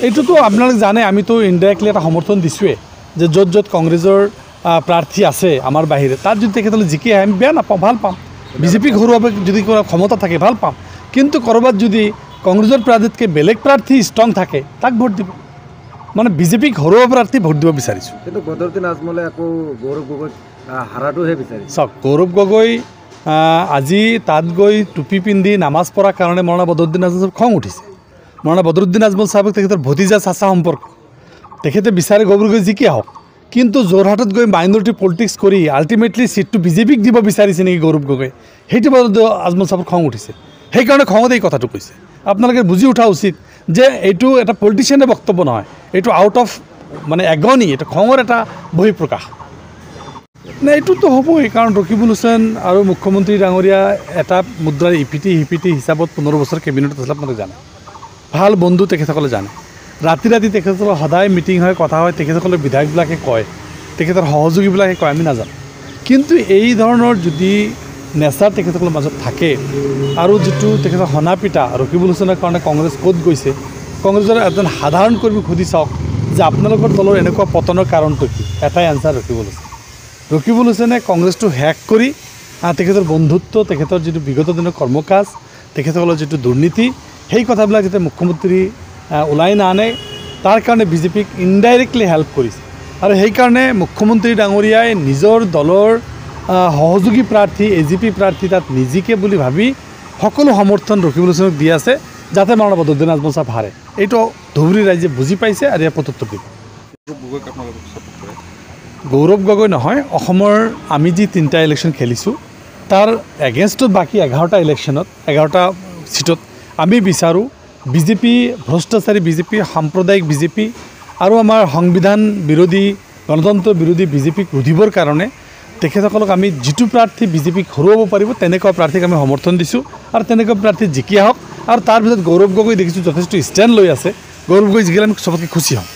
এইটোতো আপোনালোকে জানে, আমিতো ইনডাইৰেক্টলি এটা সমৰ্থন দিছোঁৱেই যে য'ত য'ত কংগ্ৰেছৰ প্ৰাৰ্থী আছে আমাৰ বাহিৰে, তাত যদি তেখেতসকলে জিকি আহে আমি বেয়া নাপাওঁ, ভাল পাম। বিজেপিক হৰুৱাব যদি কিবা ক্ষমতা থাকে ভাল পাম, কিন্তু ক'ৰবাত যদি কংগ্ৰেছৰ প্ৰাৰ্থীতকৈ বেলেগ প্ৰাৰ্থী ষ্ট্ৰং থাকে তাক ভোট দিব, মানে বিজেপিক হৰুৱা প্ৰাৰ্থী ভোট দিব বিচাৰিছোঁ। কিন্তু বদৰুদ্দিন আজমলে আকৌ গৌৰৱ গগৈক হাৰাটোহে বিচাৰিছে। চাওক, গৌৰৱ গগৈ আজি তাত গৈ টুপি পিন্ধি নামাজ পঢ়াৰ কাৰণে মৌলানা বদৰুদ্দিন আজমল খং উঠিছে। মৌলানা বদৰুদ্দিন আজমল চাহাবক তেখেতৰ ভতিজা চাচা সম্পৰ্ক, তেখেতে বিচাৰে গৌৰৱ গগৈ জিকি আহক, কিন্তু যোৰহাটত গৈ মাইনৰিটি পলিটিক্স কৰি আল্টিমেটলি ছিটটো বিজেপিক দিব বিচাৰিছে নেকি গৌৰৱ গগৈ, সেইটো বদৰুদ্দিন আজমল চাহাবৰ খং উঠিছে। সেইকাৰণে খঙতে এই কথাটো কৈছে। আপোনালোকে বুজি উঠা উচিত যে এইটো এটা পলিটিচিয়ানৰ বক্তব্য নহয়, এইটো আউট অফ মানে এগনি, এইটো খঙৰ এটা বহিঃপ্ৰকাশ। নাই, এইটোতো হ'বই, কাৰণ ৰকিবুল হুছেইন আৰু মুখ্যমন্ত্ৰী ডাঙৰীয়া এটা মুদ্ৰাৰ ইপিটি সিপিটি হিচাপত 15 বছৰ কেবিনেটত আছিলে, আপোনালোকে জানে, ভাল বন্ধু তেখেতসকলে জানে। ৰাতি ৰাতি তেখেতসকলৰ সদায় মিটিং হয়, কথা হয়, তেখেতসকলৰ বিধায়কবিলাকে কয়, তেখেতৰ সহযোগীবিলাকে কয়, আমি নাজানো। কিন্তু এই ধৰণৰ যদি নেচাৰ তেখেতসকলৰ মাজত থাকে আৰু যিটো তেখেতৰ সনাপিতা ৰকিবুল হুছেইনৰ কাৰণে কংগ্ৰেছ ক'ত গৈছে, কংগ্ৰেছৰ এজন সাধাৰণ কৰ্মীক সুধি চাওক যে আপোনালোকৰ দলৰ এনেকুৱা পতনৰ কাৰণটো কি, এটাই এনচাৰ ৰকিবুল হুছেইন। ৰকিবুল হুছেইনে কংগ্ৰেছটো হেক কৰি তেখেতৰ বন্ধুত্ব, তেখেতৰ যিটো বিগত দিনৰ কৰ্মকাজ, তেখেতসকলৰ যিটো দুৰ্নীতি, সেই কথাবিলাক যাতে মুখ্যমন্ত্ৰী ওলাই নাআনে তাৰ কাৰণে বিজেপিক ইনডাইৰেক্টলি হেল্প কৰিছে। আৰু সেইকাৰণে মুখ্যমন্ত্ৰী ডাঙৰীয়াই নিজৰ দলৰ সহযোগী প্ৰাৰ্থী, এ জি পি প্ৰাৰ্থী তাত নিজিকে বুলি ভাবি সকলো সমৰ্থন ৰকিবুল হুছেইনক দি আছে, যাতে মৌলানা বদৰুদ্দিন আজমল চাহাব হাৰে। এইটো ধুবুৰী ৰাইজে বুজি পাইছে আৰু ইয়াৰ প্ৰত্যুত্তৰ দিব। গৌৰৱ গগৈ নহয়, অসমৰ আমি যি 3টা ইলেকশ্যন খেলিছোঁ তাৰ এগেইনষ্টত বাকী 11টা ইলেকশ্যনত 11টা ছিটত আমি বিচাৰোঁ বিজেপি, ভ্ৰষ্টাচাৰী বিজেপি, সাম্প্ৰদায়িক বিজেপি আৰু আমাৰ সংবিধান বিৰোধী, গণতন্ত্ৰ বিৰোধী বিজেপিক ৰুধিবৰ কাৰণে তেখেতসকলক আমি যিটো প্ৰাৰ্থী বিজেপিক হৰুৱাব পাৰিব তেনেকুৱা প্ৰাৰ্থীক আমি সমৰ্থন দিছোঁ আৰু তেনেকুৱা প্ৰাৰ্থী জিকি আহক। আৰু তাৰ ভিতৰত গৌৰৱ গগৈ দেখিছোঁ যথেষ্ট ষ্টেণ্ড লৈ আছে, গৌৰৱ গগৈ জিকিলে আমি চবতকৈ খুচি হ'ম।